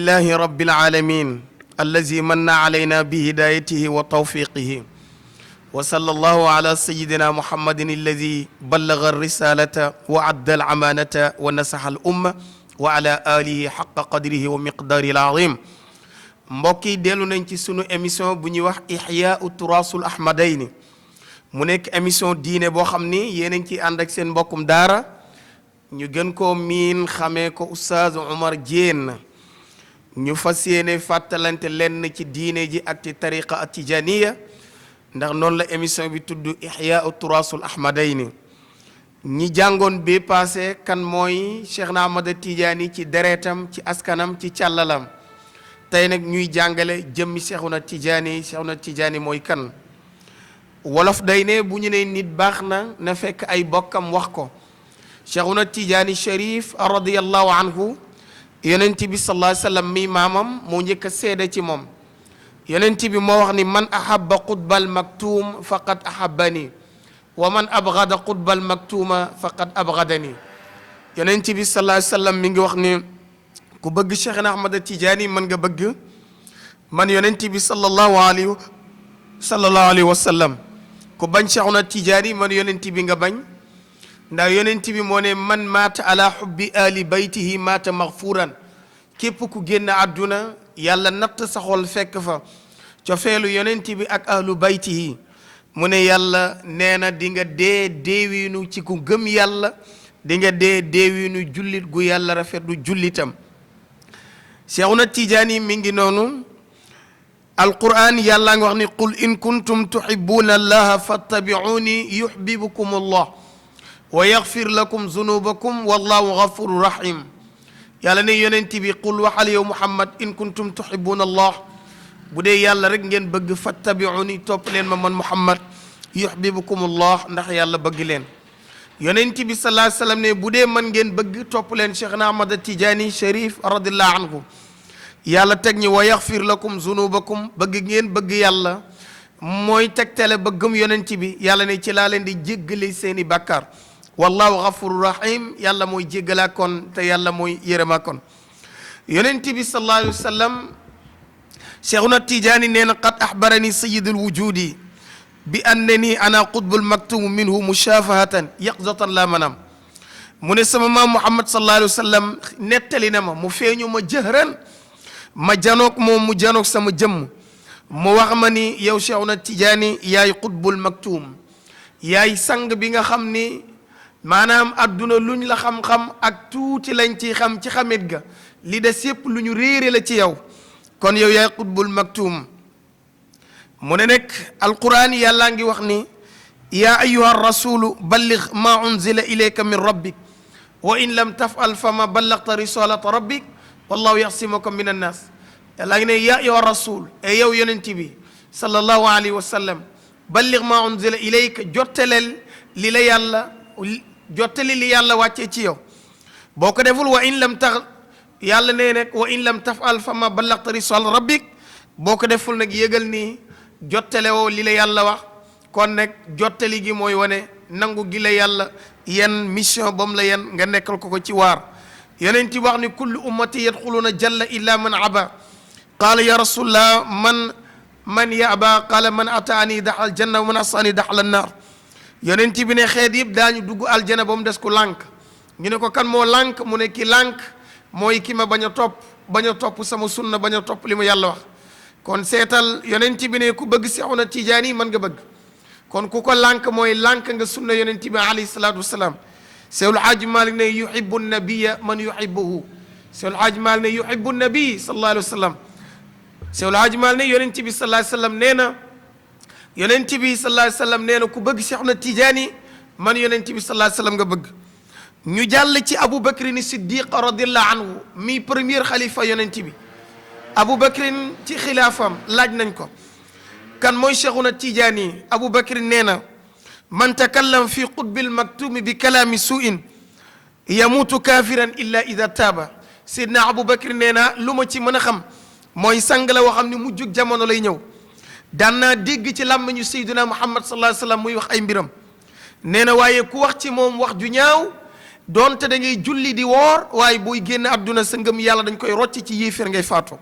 لله رب العالمين الذي من علينا بهدايته وتوفيقه وصلى الله على سيدنا محمد الذي بلغ الرسالة وعد الأمانة ونصح الأمة وعلى آله حق قدره ومقداره العظيم. mbokki dellu nañ ci sunu émission bu ñuy wax Ihyaa'u Turaasul Ahmadayni mu nekk émission diine boo xam ni yéen a ngi ciy ànd ak seen mbokkum daara ñu gën koo miin xamee ko Oustaz Oumar Diène ñu fas yéene fàttalante lenn ci diine ji ak ci tariqa ak tijaniya ndax noonu la émission bi tudd Ihyaa'u Turaasul Ahmadayni ñi jàngoon bi passé kan mooy Cheikh na Ahmad Tidiane ci deretam ci askanam ci càllalam tey nag ñuy jàngale jëmmi Cheikhuna Tidiane mooy kan wolof day ne bu ñu ne nit baax na fekk ay bokkam wax ko Cheikhuna Tidiane Cherif radiyallahu anhu yonent bi sallallahu alayhi wa sallam mi maamam moo njëkk a seede ci moom yonent bi moo wax ni man ahabba qutbal maktuum faqad ahabbani wa man abghada qutbal maktuuma faqad abghadani yonent bi sallallahu alayhi wa sallam mi ngi wax ni ku bëgg Cheikhna Ahmad Tidiane mën nga bëgg man yonent bi sallallahu alayhi wa sallam ku bañ Cheikhna Tidiane man yonent bi nga bañ ndax yonent bi moo ne man maata ala hubbi ali baytihi maata maghfuran képp ku génn àdduna yàlla natt sa xol fekk fa cofeelu yonent bi ak ahlu baytihi mu ne yàlla nee na di nga dee deewiinu ci ku gëm yàlla di nga dee deewiinu jullit gu yàlla rafetlu jullitam Cheikhuna Tidiane mi ngi noonu alquran yàlla nga wax ni qul in kuntum tuhibbuna allaha fattabi'uni yuhibbukum allah wa yaghfir lakum zunubakum wallahu ghafurur rahim yàlla ne yonent bi qul waxal yow muhammad in kuntum tuhibbuna allah bu dee yàlla rek ngeen bëgg fattabi'uni topp leen ma man muhammad yuhibbukum allah ndax yàlla bëgg leen yonent bi sallallahu alayhi wa sallam ne bu dee man ngeen bëgg topp leen Cheikhna Ahmad Tidiane Cherif radiyallahu anhu yàlla teg ñi wa yaghfir lakum zunubakum bëgg ngeen bëgg yàlla mooy tegtale bëggum yonent bi yàlla ne ci laa leen di jéggale seeni bàkkaar wallahu ghafurur rahim yàlla mooy jéggalaa kon te yàlla mooy yërëmaa kon yonent bi sallallahu alayhi wa sallam Cheikhuna Tidiane nee na qad axbarani sayyidul wujudi bi annani ana qutbul maktum minhu mushafahatan yaqzatan la manam mu ne sama maam Muhammad sallallahu alayhi wa sallam nettali na ma mu feeñu ma jëhran ma janoog moom mu janoog sama jëmm mu wax ma ni yow Cheikhuna Tidiane yaay qutbul maktum yaay sang bi nga xam ni maanaam adduna luñ la xam-xam ak tuuti lañ ci xam ci xamit ga li des yépp lu ñu réere la ci yow kon yow yaay qutbul maktum mu ne nekk alquran yàllaa ngi wax ni yaa ayyuha rasulu balligh ma unzila ilayka min rabbik wa in lam tafal fama ballagta risalata rabbik wallahu yaxsimuka min annas yàllaa ngi ne yaa ayyuha rasul e yow yonent bi sallallahu alayhi wa sallam balligh ma unzila ilayka jottaleel li la yàlla jottali li yàlla wàccee ci yow boo ko deful wa in lam tax yàlla nee nag wa in lam tafal fama ballagta risalata rabbik boo ko deful nag yëgal ni jottale woo li la yàlla wax kon nag jottali gi mooy wane nangu gi la yàlla yan mission bam la yan nga nekkal ko ci waar yeneen ti wax ni kullu ummati yadxuluna jalla illa man aba qaala ya rasulullah man ya aba qaala man ataani daxal janna wa man asaani daxal annaar yeneen ti bi ne xeet yëpp daañu dugg aljana ba mu des ko lànk ñu ne ko kan moo lànk mu ne ki lànk mooy ki ma bañ a topp sama sunna bañ a topp li ma yàlla wax kon seetal yonent bi ne ku bëgg Cheikhuna Tidiane mën nga bëgg kon ku ko lànk mooy lànk nga sunna yonent bi alayhi salaatu wasalaam Seydul Haaji Maalik ne yuhibbu nabiya man yuhibbuhu Seydul Haaji Maalik ne yuhibbu nabi sallallahu alayhi wa sallam Seydul Haaji Maalik ne yonent bi sallallahu alayhi wa sallam nee na yonent bi sallallahu alayhi wa sallam nee na ku bëgg Cheikhuna Tidiane man yonent bi sallallahu alayhi wa sallam nga bëgg ñu jàll ci Abu Bakrin Siddiq radiyallahu anhu mi premier xalifa yonent bi Abu Bakrin ci xilaafam laaj nañ ko kan mooy Cheikhuna Tidiane Abu Bakrin nee na man takallam fi qutbil maktumi bi kalaami suin yamuutu kaafiran illa ida taaba Seydina Abu Bakrin nee na lu ma ci mën a xam mooy sang la woo xam ne mujjug jamono lay ñëw daan naa dégg ci làmmiñu Seydina Muhammad sallallahu alayhi wa sallam muy wax ay mbiram nee na waaye ku wax ci moom wax ju ñaaw doonte da ngay julli di woor waaye buy génn àdduna sa ngëm yàlla dañ koy rocc ci yéeféer ngay faatu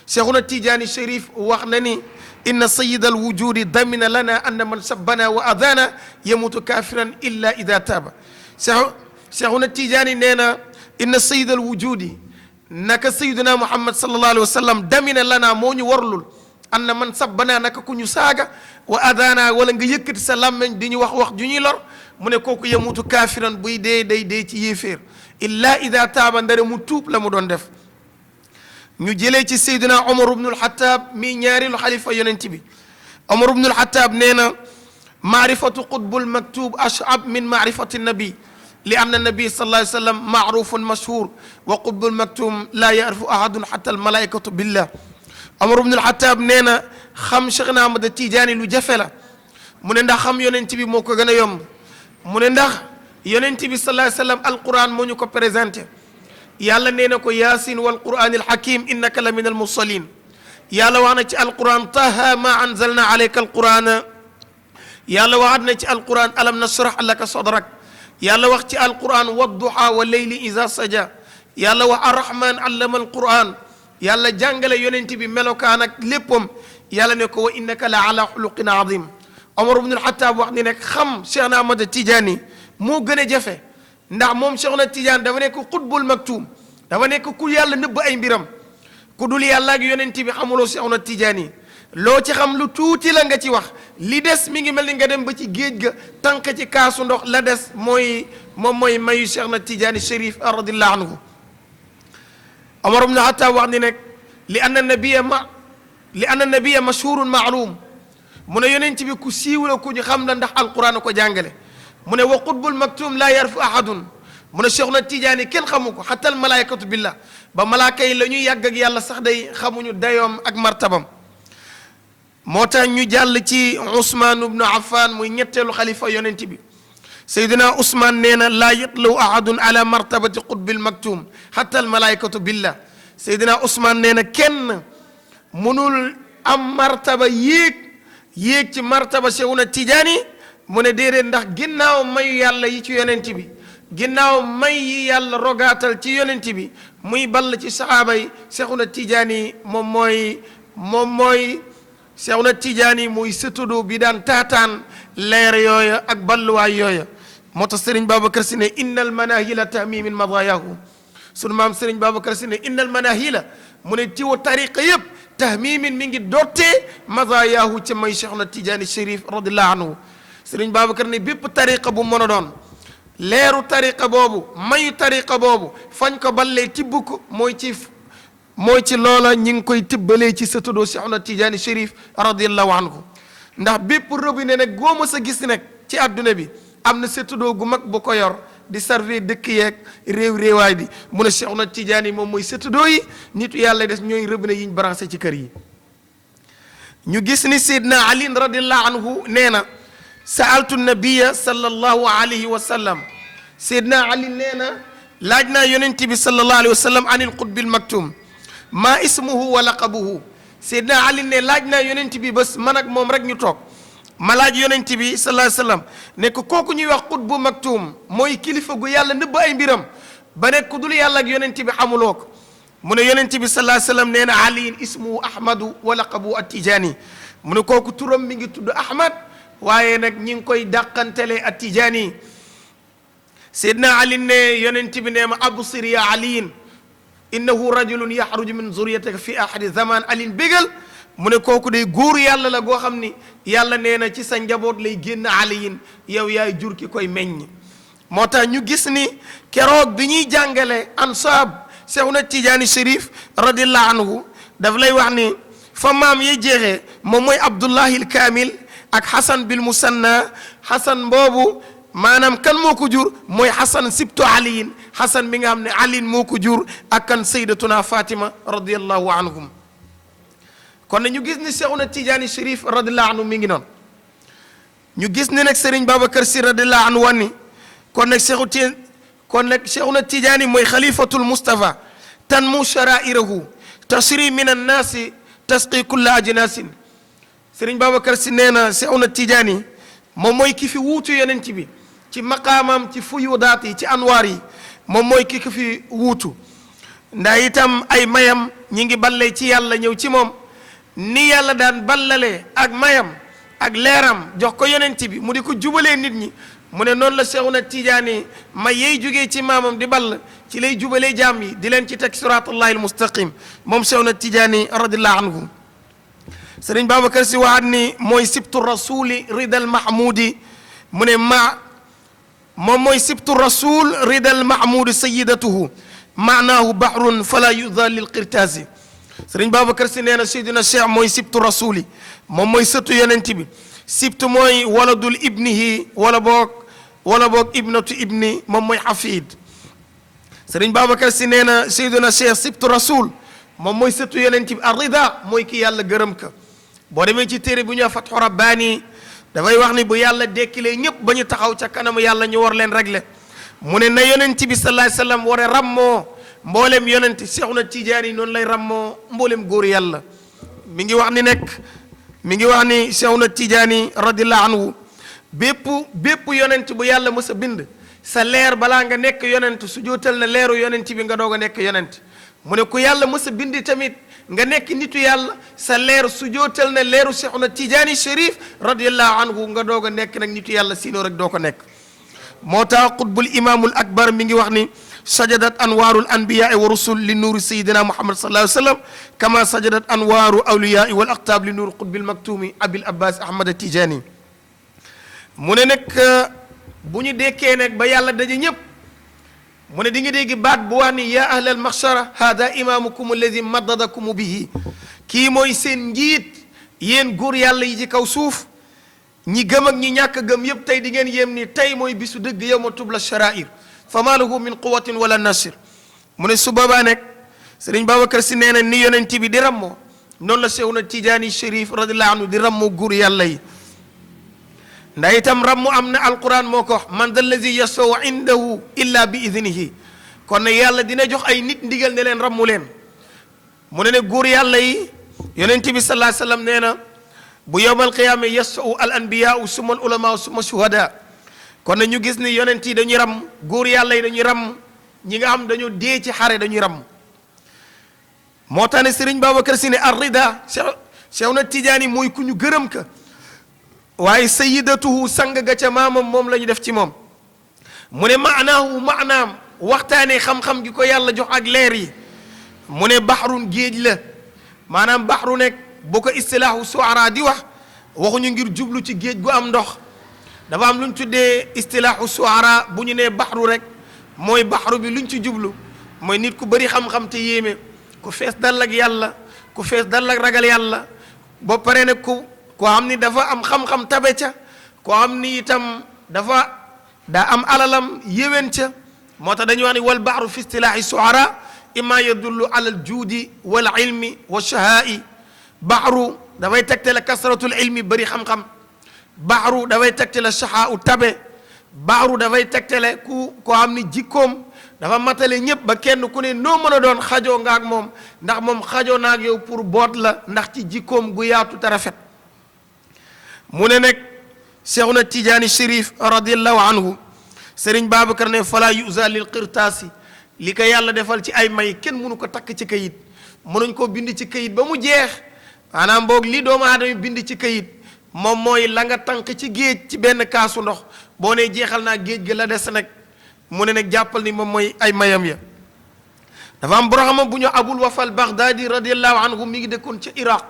Cheikhuna Tijaani Chérif wax na ni inna sayida al wujudi damina lana anna man sabbana wa adana yamutu kafiran illa ida taaba Cheikhuna Tijaani nee na inna sayida al wujudi naka sayiduna Muhammad sallallahu alayhi wa sallam damina lana moo ñu warlul anna man sabbana naka ku ñu saaga wa adana wala nga yëkkati sa làmmeñ di ñu wax ju ñuy lor mu ne kooku yamutu kafiran buy dee day dee ci yéeféer illa ida taaba ndare mu tuub la mu doon def ñu jëlee ci Seydina Omar ibnul Xattaab mi ñaareelu xalifa yonent bi Omar ibnul Xattaab nee na maarifatu qutbul maktub ashab min maarifati nabi li anna nabi sallallahu alayhi wa sallam maarufun mashhur wa qutbul maktub laa yarifu ahadun xata almalaikatu billah Omar ibnul Xattaab nee na xam Cheikhna Ahmad Tijaani lu jafe la mu ne ndax xam yonent bi moo ko gën a yomb mu ne ndax yonent bi sallallahu alayhi wa sallam alquran moo ñu ko présenté yàlla nee na ko yaasin wal qur'an al hakim innaka la min al mursalin yàlla wax na ci alquran taha ma anzalna alayka alquran yàlla waxaat na ci alquran alam nashrah laka sadrak yàlla wax ci alquran wadduha wa layli iza saja yàlla wax arrahman allama alquran yàlla jàngale yonent bi melokaan ak léppam yàlla ne ko wa innaka la ala xuluqin azim Omar ibn al-Khattab wax ni nag xam Cheikhna Ahmad Tijaani moo gën a jafe ndax moom Cheikhna Tijaani dafa nekk xutbul maktum dafa nekk ku yàlla nëbb ay mbiram ku dul yàlla ak yonent bi xamuloo Cheikhna Tijaani loo ci xam lu tuuti la nga ci wax li des mi ngi mel ni nga dem ba ci géej ga tànk ci kaasu ndox la des mooy mayu Cheikhna Tijaani Chérif radiyallahu anhu Omar ibn al-Khattab wax ni nag li anna nabiya mashhurun ma'lum mu ne yonent bi ku siiw la ku ñu xam la ndax alquran ko jàngale mu ne wa qutbul maktum laa yarfu ahadun mu ne Cheikhna Tijaani kenn xamu ko xatal malaykatu billah ba malaaka yi la ñuy yàgg ak yàlla sax day xamuñu dayoom ak martabam moo tax ñu jàll ci Ousmane ibnu Affan muy ñetteelu xalifa yonent bi Seydina Ousmane nee na laa yatlaw ahadun ala martabati qutbil maktum xatal malaykatu billah Seydina Ousmane nee na kenn mënul am martaba yéeg ci martaba Cheikhna Tijaani mu ne déedéet ndax ginnaaw mayu yàlla yi ci yonent bi ginnaaw may yi yàlla rogaatal ci yonent bi muy ball ci saxaaba yi Cheikhna Tijaani moom mooy Cheikhna Tijaani muy sëtudu bi daan taataan leer yooya ak balluwaay yooya moo tax Serigne Babacar Sy ne innal manahila tahmimin madayahu sunu maam Serigne Babacar Sy ne innal manahila mu ne tiwa tariqa yëpp tahmimin mi ngi dottee madayahu ca may Cheikhna Tijaani Chérif radiyallahu anhu Serigne Babacar ne bépp tariqa bu mën a doon leeru tariqa boobu mayu tariqa boobu fañ ko ballee tibb ko mooy ci loola ñi ngi koy tibbalee ci sa tuddoo Cheikhna Tijaani Chérif radiyallahu anhu ndax bépp robinet nag góoma sa gis nag ci adduna bi am na sa tuddoo gu mag bu ko yor di servir dëkk yeeg réewaay bi mu ne Cheikhna Tijaani moom mooy sa tuddoo yi nitu yàlla des ñooy robinet yi ñu branché ci kër yi ñu gis ni Seydina Ali radiyallahu anhu nee na saaltu nabiya sallallahu alayhi wa sallam Seydina Ali nee na laaj naa yonent bi sallallahu alayhi wa sallam anil qutbil maktum maa ismuhu wa laqabuhu Seydina Ali ne laaj naa yonent bi bés man ak moom rek ñu toog ma laaj yonent bi sallallahu alayhi wa sallam ne ko kooku ñuy wax qutbu maktum mooy kilifa gu yàlla nëbb ay mbiram ba nekk ku dul yàlla ak yonent bi xamuloo ko mu ne yonent bi sallallahu alayhi wa sallam nee na aliin ismuhu ahmadu wa laqabuhu at-tijaani mu ne kooku turam mi ngi tudd Ahmad waaye nag ñi ngi koy dàqantele at-Tijaani Seydina Ali ne yonent bi ne ma absir ya aliin innahu rajulun yaxruju min zurriyatika fi ahadi zaman alin bégal mu ne kooku day góor yàlla la goo xam ni yàlla nee na ci sa njaboot lay génn aliyin yow yaay jur ki koy meññ moo tax ñu gis ni keroog bi ñuy jàngale ansaab Cheikhna Tijaani Chérif radiyallahu anhu daf lay wax ni fa maam yi jeexee moom mooy Abdullahi al Kaamil ak Xasan bil Musanna Xasan boobu maanaam kan moo ko jur mooy Xasan sibtu aliyin Xasan mi nga xam ne aliin moo ko jur ak kan sayyidatuna Fatima radiyallahu anhum kon ñu gis ni Cheikhna Tijaani Chérif radiyallahu anhu mi ngi noonu ñu gis ni nag Serigne Babacar Sy radiyallahu anhu wànni kon nag Cheikhna Tijaani mooy xalifatul Mustafa tanmu sharaa'irahu tasri min annaasi tasqi kulla ajnaasin Serigne Babacar Sy nee na Cheikhna Tijaani moom mooy ki fi wuutu yonent bi ci maqaamam ci fuyudaat yi ci anwaar yi moom mooy ki ko fi wuutu ndax itam ay mayam ñi ngi balle ci yàlla ñëw ci moom ni yàlla daan ballalee ak mayam ak leeram jox ko yonent bi mu di ko jubalee nit ñi mu ne noonu la Seexuna Tijaani may yey jógee ci maamam di ball ci lay jubalee jaam yi di leen ci teg siratullahi almustaqim moom Seexuna Tijaani radiyallahu anhu Sëriñ Babacar Si waxaat ni mooy sibtu rasuli ridal mahmudi mu ne moom mooy sibtu rasul ridal mahmudi sayidatuhu maanaahu bahrun fala yuda lil qirtaasi Sëriñ Babacar Si nee na Seydina Cheikh mooy sibtu rasuli moom mooy sëtu yonent bi sibtu mooy waladul ibnihi wala boog ibnatu ibni moom mooy xafid Sëriñ Babacar Si nee na Seydina Cheikh sibtu rasul moom mooy sëtu yonent bi ar-rida mooy ki yàlla gërëm ka boo demee ci téere bu ñu Fathu Rabbaani dafay wax ni bu yàlla dekkilee ñëpp ba ñu taxaw ca kanamu yàlla ñu war leen régler mu ne na yonent bi sallallahu alayhi wasallam war a rammoo mboolem yonent Seexuna Tijaani noonu lay rammoo mboolem góor yàlla mi ngi wax ni Seexuna Tijaani radiyallahu anhu bépp yonent bu yàlla mës a bind sa leer balaa nga nekk yonent su jootal na leeru yonent bi nga doog a nekk yonent mu ne ku yàlla mës a bind tamit nga nekk nitu yàlla sa leer su jootal na leeru Seexuna Tijaani Sharif radiyallahu anhu nga doog a nekk nag nitu yàlla sinon rek doo ko nekk moo tax qutbul imaamul akbar mi ngi wax ni sajadat anwaarul anbiyaai wa rusul li nuuri sayidina muhammad sallallahu alayhi wa sallam kama sajadat anwaaru awliyaai wal aqtaab li nuuri qutbil maktuumi abil abbas ahmad Tijaani mu ne nag bu ñu dekkee nag ba yàlla daje ñëpp mu ne di nga dégg baat bu wax ni yaa ahlal maxshara hada imaamukum alladi maddadakum bihi kii mooy seen njiit yéen góor yàlla yi ci kaw suuf ñi gëm ak ñi ñàkk gëm yëpp tey di ngeen yéem ni tey mooy bisu dëgg yawma tubla sharair fa ma lahu min quwatin wala nasir mu ne su boobaa nag Sëriñ Babacar Si nee na ni yonent bi di rammoo noonu la Seexuna Tijaani Sharif radiyallahu anhu di rammoo góor yàlla yi ndax itam rammu am na alquran moo ko wax man da allazi yasfaw indahu illa bi idnihi kon ne yàlla dina jox ay nit ndigal ne leen rammu leen mu ne góor yàlla yi yonent bi sallallahu alayhi wasallam nee na bu yowmal qiyaama yasfaw al anbiyaau summa al ulamaa summa shuhada kon ne ñu gis ni yonent yi dañuy ram góor yàlla yi dañuy ram ñi nga xam dañoo dee ci xare dañuy ram moo tax ne Sëriñ Babacar Si ne ar-rida Seexuna Tijaani mooy ku ñu gërëm ka waaye sayidatuhu sang ga ca maamam moom la ñu def ci moom mu ne maanaam waxtaanee xam-xam gi ko yàlla jox ak leer yi mu ne baxrun géej la maanaam baxru nekk boo ko istilaahu suara di wax waxuñu ngir jublu ci géej gu am ndox dafa am lu ñu tuddee istilaahu suara bu ñu nee baxru rek mooy baxru bi luñ ci jublu mooy nit ku bëri xam-xam te yéeme ku fees dal ak yàlla ku fees dal ak ragal yàlla ba pare nag koo xam ni dafa am xam-xam tabe ca koo xam ni itam daa am alalam yéwén ca moo tax dañuy wax ni wal baxru fi istilaahi suara imma yadullu ala al juudi wal ilmi wa shahaa'i baxru dafay tegtale kasratul ilmi bëri xam-xam baxru dafay tegtale shahaa'u tabe baxru dafay tegtale koo xam ni jikkoom dafa matale ñëpp ba kenn ku ne noo mën a doon xajoo nga ak moom ndax moom xajoo na ak yow pour boot la ndax ci jikkoom gu yaatu te rafet mu ne nag Seexuna Tijaani Sharif radiyallahu anhu Sëriñ Babacar ne fala yuza lil qirtaasi li ko yàlla defal ci ay may kenn mënu ko takk ci kayit mënuñ koo bind ci kayit ba mu jeex maanaam boog li doomu aadama bind ci kayit moom mooy la nga tànk ci géej ci benn kaasu ndox boo ne jeexal naa géej gi la des nag mu ne nag jàppal ni moom mooy ay mayam ya dafa am boroxamam bu ñu Abul Wafa al Baghdadi radiyallahu anhu mi ngi dëkkoon ca Iraq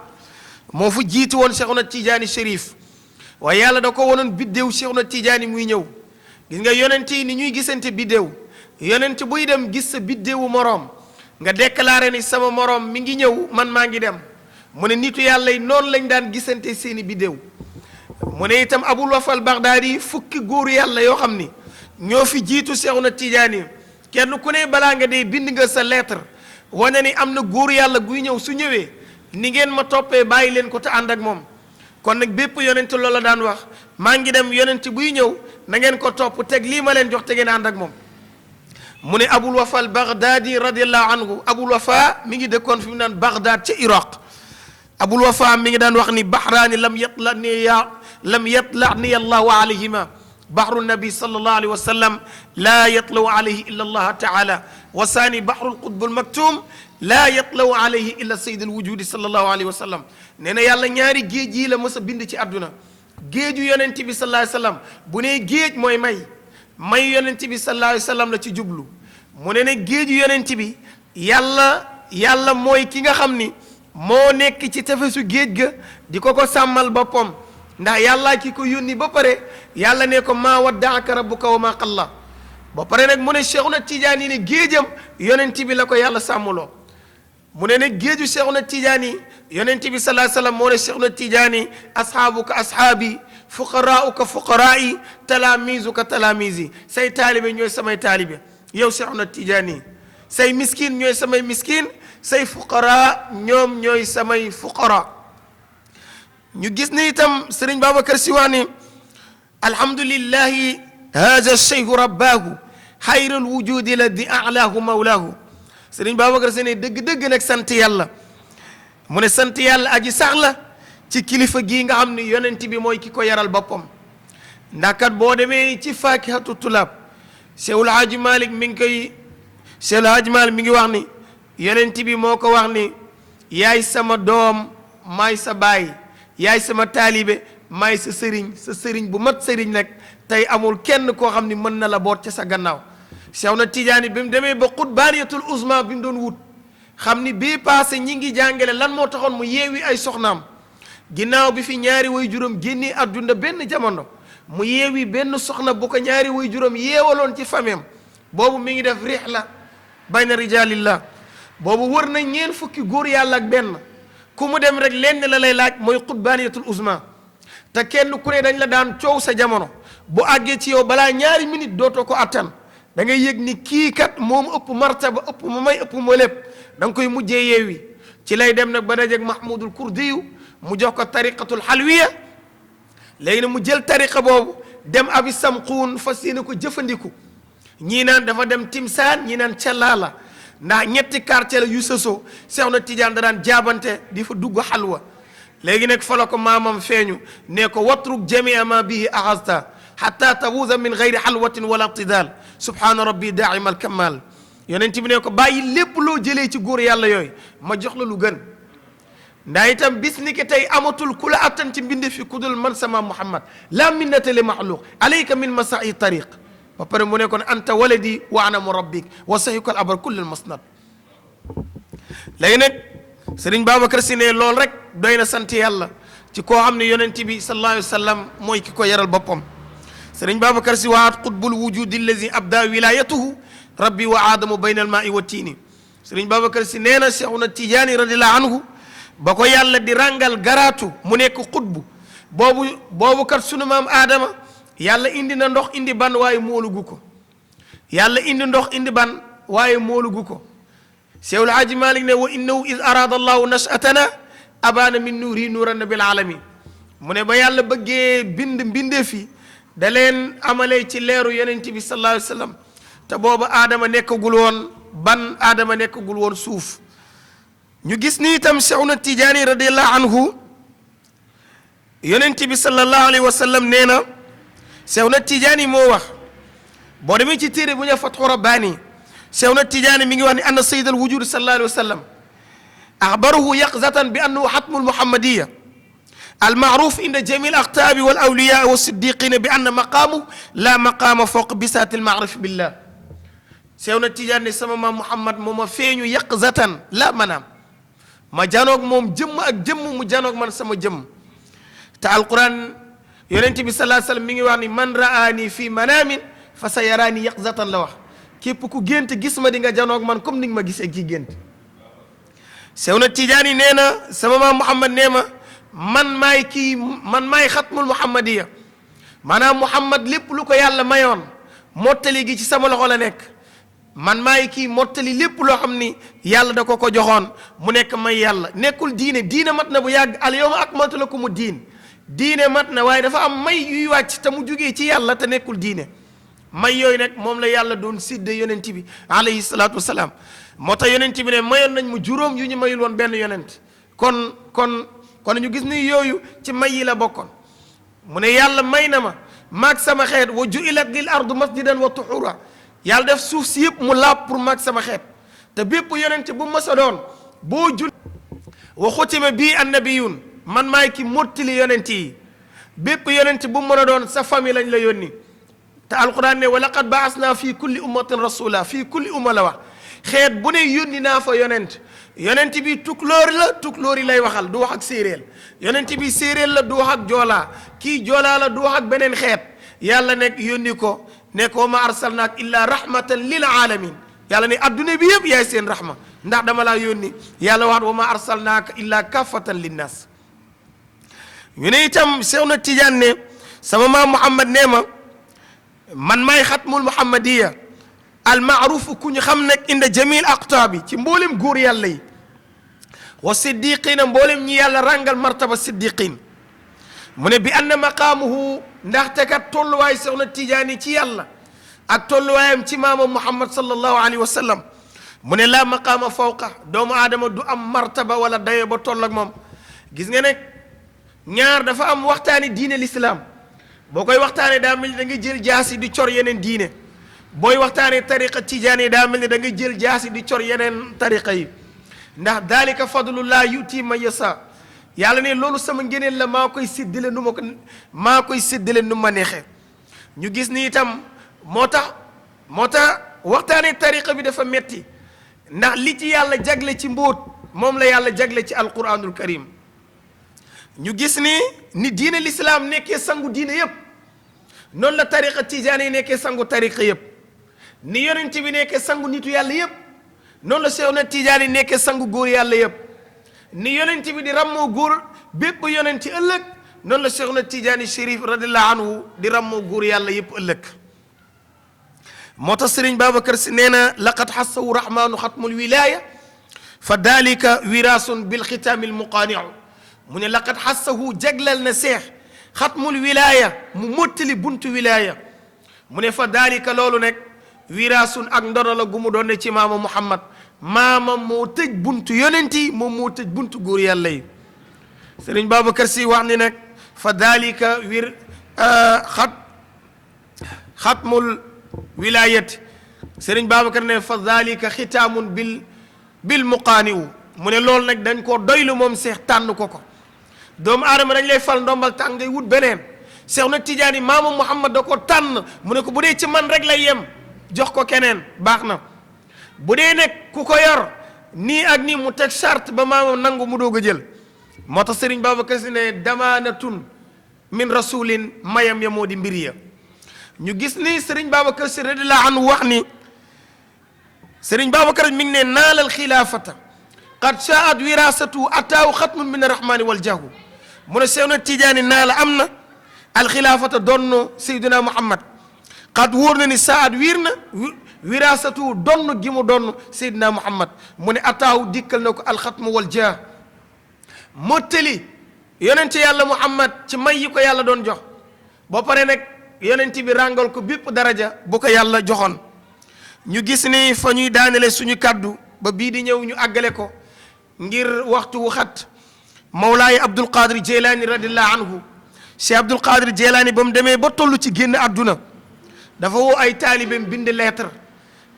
moo fu jiiti woon Seexuna Tijaani Sharif waaye yàlla da ko wonoon biddéew Seexuna Tijaani muy ñëw gis nga yonent yi ni ñuy gisante biddéew yonent buy dem gis sa biddéewu moroom nga déclaré ni sama moroom mi ngi ñëw man maa ngi dem mu ne nitu yàlla yi noonu lañ daan gisante seeni biddéew mu ne itam Abul Wafa al Baghdadi fukki góoru yàlla yoo xam ni ñoo fi jiitu Seexuna Tijaani kenn ku ne balaa nga dee bind nga sa lettre wane ni am na góoru yàlla guy ñëw su ñëwee ni ngeen ma toppee bàyyi leen ko te ànd ak moom kon nag bépp yonent loola daan wax maa ngi dem yonent buy ñëw na ngeen ko topp teg lii ma leen jox te ngeen ànd ak moom mu ne Abul Wafa al Baghdadi radiyallahu anhu Abul Wafa mi ngi dëkkoon fi mu naan Baghdad ca Iraq Abul Wafa mi ngi daan wax ni bahraani lam yatla ni allahu alayhima bahru nabi sallallahu alayhi wa sallam laa yatlaw alayhi illa allah taala wa saani bahru lqutbu lmaktum laa yatlaw alayhi illa sayyid alwujudi sallallahu alayhi wa sallam nee na yàlla ñaari géej yi la mës a bind ci àdduna géeju yonent bi sallallahu alayhi wa sallam bu ne géej mooy may yonent bi sallallahu alayhi wa sallam la ci jublu mu ne géeju yonent bi yàlla mooy ki nga xam ni moo nekk ci tefesu géej ga di ko sàmmal boppam ndax yàllaa ki ko yónni ba pare yàlla ne ko maa waddaaka rabbuka wa maa qalla ba pare nag mu ne Cheikhuna Tijaani ne géejam yonent bi la ko yàlla sàmmuloo mu ne géeju Cheikhuna Tijaani yonent bi sallallahu alayhi wa sallam moo ne Cheikhuna Tijaani ashaabuka ashaabi fuqaraauka fuqaraai talaamizuka talaamizi say taalibe ñooy samay taalibe yow Cheikhuna Tijaani say miskin ñooy samay miskin say fuqara ñoom ñooy samay fuqara ñu gis ni itam sëriñ Babacar Si wax ni alhamdulillahi haza cheikhu rabbaahu xayrul wujudi ladi alaahu mawlaahu sëriñ Babacar Si ne dëgg-dëgg nag sant yàlla mu ne sant yàlla aji sax la ci kilifa gii nga xam ne yonent bi mooy ki ko yaral boppam ndax kat boo demee ci faakihatu tulaab Cheikhul Haaji Malik mi ngi wax ni yonent bi moo ko wax ni yaay sama doom maay sa baay yaay sama taalibe maay sa sëriñ bu mat sëriñ nag tey amul kenn koo xam ni mën na la boot ca sa gannaaw Cheikhuna Tijaani bi mu demee ba xutbaaniyatul uzma bi mu doon wut xam ni bii passé ñi ngi jàngale lan moo taxoon mu yeewi ay soxnaam ginnaaw bi fi ñaari way juróom génnee àdduna benn jamono mu yeewi benn soxna bu ko ñaari way juróom yeewaloon ci fameem boobu mi ngi def rihla bayna rijalillah boobu wër na ñeen fukki góor yàlla ak benn ku mu dem rek lenn la lay laaj mooy xutbaaniyatul uzma te kenn ku ne dañ la daan coow sa jamono bu àggee ci yow balaa ñaari minute dootoo ko attan da ngay yëg ni kii kat moom ëpp martaba ëpp ma may ëpp ma lépp da nga koy mujjee yeewi ci lay dem nag ba dajeeg Mahmoudul Kurdiyu mu jox ko tariqatul xalwiya léegi nag mu jël tariqa boobu dem abi samquun fas yéene ko jëfandiku ñii naan dafa dem Timsaan ñii naan Calaala ndax ñetti quartier la yu sësoo Cheikhuna Tidiane da daan jaabante di fa dugg xalwa léegi nag fa la ko maamam feeñu ne ko watruk jamia ma bihi axasta xata tabuusa min gayri xalwatin wala ibtidaal subhaana rabbi daaima alkamal yonent bi ne ko bàyyi lépp loo jëlee ci góor yàlla yooyu ma jox la lu gën ndax itam bis ni ki tey amatul ku la attan ci mbinde fi kudul man sama Muhammad la minnata li maxluq alayka min masai tariq ba pare mu ne kon anta waladi wa ana murabbik wa sahikal abar kullal masnad léegi nag sëriñ Babacar Si ne loolu rek doy na sant yàlla ci koo xam ne yonent bi sallallahu alayhi wa sallam mooy ki ko yaral boppam sëriñ Babacar Si waat qutbul wujudi allazi abda wilayatuhu rabbi wa aadamu bayna almaai wa tiini sëriñ Babacar Si nee na Cheikhuna Tijaani radiallahu anhu ba ko yàlla di rangal garaatu mu nekk xutbu boobu kat sunu maam aadama yàlla indi na ndox indi ban waaye moolugu ko yàlla indi ndox indi ban waaye moolugu ko Cheikhul Haaji Malik ne wa innahu is arada allahu nashatana abana min nuuri nuuran nabil alamin mu ne ba yàlla bëggee mbindee fi da leen amalee ci leeru yonent bi sallallahu alayhi wa sallam te booba aadama nekkagul woon ban aadama nekkagul woon suuf ñu gis ni itam Cheikhuna Tijaani radiallahu anhu yonent bi sallallahu alayhi wa sallam nee na Cheikhuna Tijaani moo wax boo demee ci téere bu ñu Fathu Rabbaani Cheikhuna Tijaani mi ngi wax ni anna sayyid al wujud sallallahu alayhi wa sallam axbarahu yaqzatan bi annahu xatmu almuhammadiya almaaruf inda jami al aqtaabi wal awliyaa wa siddiqina bi anna maqaamu la maqaama fawqa bisaati almaarif billah Cheikhuna Tijaani ne sama maam Muhammad moo ma feeñu yaqzatan la manaam ma janoog moom jëmm ak jëmm mu janoog man sama jëmm te alquran yonent bi sallallahu alayhi wa sallam mi ngi wax ni man raani fi manaamin fa sa yaraani yaqzatan la wax képp ku gént gis ma di nga janoog man comme ni nga ma gisee kii gént Cheikhuna Tijaani nee na sama maam Muhammad nee ma man maay xatmul muhammadiya maanaam Muhammad lépp lu ko yàlla mayoon mottali gi ci sama loxo la nekk man maay kii mottali lépp loo xam ni yàlla da ko joxoon mu nekk may yàlla nekkul diine mat na bu yàgg al yawma akmaltu lakumu diine mat na waaye dafa am may yuy wàcc te mu jugee ci yàlla te nekkul diine may yooyu nag moom la yàlla doon sidde yonent bi alayhi salaatu wasalaam moo tax yonent bi ne mayoon nañ mu juróom yu ñu mayul woon benn yonent kon ñu gis ni yooyu ci may yi la bokkoon mu ne yàlla may na ma maag sama xeet wa ju'ilat lil ardu masjidan wa tuhura yàlla def suuf si yëpp mu laab pour maag sama xeet te bépp yonent bu mës a doon boo jul wa xutima bii annabiyun man maay ki mottali yonent yi bépp yonent bu mën a doon sa famille lañ la yónni te alquran ne wa laqad baasna fii kulli ummatin rasula fii kulli umma la wax xeet bu ne yónni naa fa yonent bi tukulóor la tukulóor yi lay waxal du wax ak séeréer yonent bi séeréer la du wax ak joolaa kii joolaa la du wax ak beneen xeet yàlla nekk yónni ko ne ko ma arsalnaak illa rahmatan lil alamin yàlla ne adduna bi yëpp yaay seen rahma ndax dama laa yónni yàlla waxat wa ma arsalnaaka illa kaffatan linnas ñu ne itam Seexna Tijaan ne sama maam Muhammad nee ma man maay xatmul muhammadiya al maaruf ku ñu xam nag inda jamil aqtaabi ci mboolem góor yàlla yi wa siddiqina mboolem ñi yàlla ràngal martaba siddiqin mu ne bi anna maqaamuhu ndaxte kat tolluwaay Seexna Tijaan yi ci yàlla ak tolluwaayam ci maamam Muhammad sallallahu alayhi wa sallam mu ne laa maqaama fawqa doomu aadama du am martaba wala dayo ba toll ak moom gis nga ne ñaar dafa am waxtaani diine l'islam boo koy waxtaanee daa mel ni da nga jël jaasi di cor yeneen diine booy waxtaanee tariqa tijaan yi daa mel ni da nga jël jaasi di cor yeneen tariqa yi ndax daalika fadlullah yuti man yasa yàlla ne loolu sama ngëneel la maa koy séddale nu ma neexee ñu gis ni itam moo tax waxtaanee tariqa bi dafa metti ndax li ci yàlla jagle ci mbóot moom la yàlla jagle ci alquranul karim ñu gis ni diine l'islam nekkee sangu diine yëpp noonu la tariqa tijaan yi nekkee sangu tariqa yëpp ni yonent bi nekkee sangu nitu yàlla yëpp noonu la Seexna Tijaan yi nekkee sangu góor yàlla yëpp ni yonent bi di rammoo góor bépp yonent ëllëg noonu la Seexna Tijaan yi Chérif radiyallahu anhu di rammoo góor yàlla yëpp ëllëg moo tax Sëriñ Babacar Si nee na laqad xassahu rahmaanu xatmul wilaaya fa dalika wiraasun bil xitaamil muqaaniu mu ne laqad xassahu jaglal na seex xatmul wilaaya mu mottali buntu wilaaya mu ne fa dalika loolu nekk wiraasun ak ndono la gu mu doon ne ci maama Muhammad maamam moo tëj buntu yonent yi moom moo tëj buntu góor yàlla yi Sëriñ Babacar Si wax ni nag fa dalika xatmul wilaayati Sëriñ Babacar ne fa dalika xitaamun bil muqaaniu mu ne loolu nag dañ koo doylu moom seex tànn ko doomu aadama dañ lay fal ndombal tànk ngay wut beneen Seexna Tijaan yi maama Muhammad da ko tànn mu ne ko bu dee ci man rek lay yem jox ko keneen baax na bu dee nekk ku ko yor nii ak nii mu teg charte ba maamam nangu mu doog a jël moo tax Sëriñ Babacar Si ne damaanatun min rasulin mayam ya moo di mbir ya ñu gis ni Sëriñ Babacar Si radiyallahu anhu wax ni Sëriñ Babacar mi ngi ne naalal xilaafata qad shaat wirasatu ataahu xatmun min arrahmani waljahu mu ne Seexna Tijaani naa la am na alxilaafata donn Seydina Muhammad qad wóor na ni saat wiir na wirasatu donn gi mu donn Seydina Muhammad mu ne ataahu dikkal na ko alxatmu waljah mottali yonent yàlla Muhammad ci may yi ko yàlla doon jox boo pare nag yonent bi ràngal ko bépp daraja bu ko yàlla joxoon ñu gis ni fa ñuy daanele suñu kàddu ba bii di ñëw ñu àggale ko ngir waxtu wu xat Mawlaay Abdul Qadir Jeylaani radiyallahu anhu Cheikh Abdul Qadir Jeylaani ba mu demee ba toll ci génn àdduna dafa woo ay taalibeem bind lettre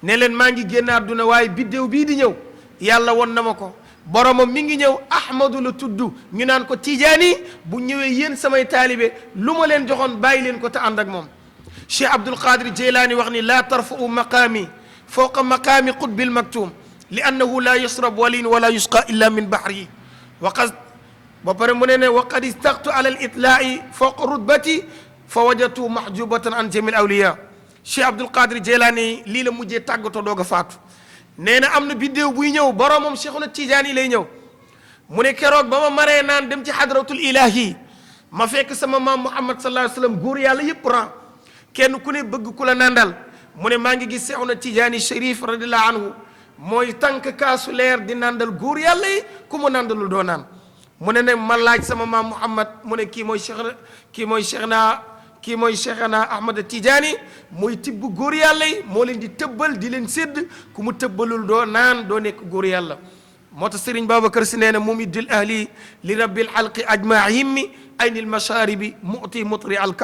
ne leen maa ngi génn àdduna waaye biddéew bii di ñëw yàlla won na ma ko boromam mi ngi ñëw Ahmadu la tudd ñu naan ko Tijaani bu ñëwee yéen samay taalibe lu ma leen joxoon bàyyi leen ko te ànd ak moom Cheikh Abdul Qadir Jeylaani wax ni laa tarfa'u maqaami fawqa maqaami qutbil maktum li annahu la yusrab walin wala yusqa illa min bahri waqad ba pare mu ne waqad istaqtu ala al itlaa'i fawqa rutbati fa wajadtu mahjubatan an jamil awliya Cheikh Abdul Qadir Jeylaani lii la mujjee tàggatoo doog a faatu nee na am na biddéew buy ñëw boromam Cheikhuna Tijaani lay ñëw mu ne keroog ba ma maree naan dem ci hadratul ilahi ma fekk sama maam Muhammad sallallahu alayhi wa sallam góor yàlla yëpp ran kenn ku ne bëgg ku la nandal mu ne maa ngi gis Cheikhuna Tijaani Chérif radiyallahu anhu mooy tànk kaasu leer di nandal góor yàlla yi ku mu nandalul doo naan mu ne ma laaj sama maam Muhammad mu ne kii mooy Cheikhna Ahmad Tijaani mooy tibb góor yàlla yi moo leen di tëbbal di leen sédd ku mu tëbbalul doo naan doo nekk góor yàlla moo tax Sëriñ Babacar Si nee na mumiddil ahli li rabbil xalqi ajmaihim aynil masharibi mu'ti mutri al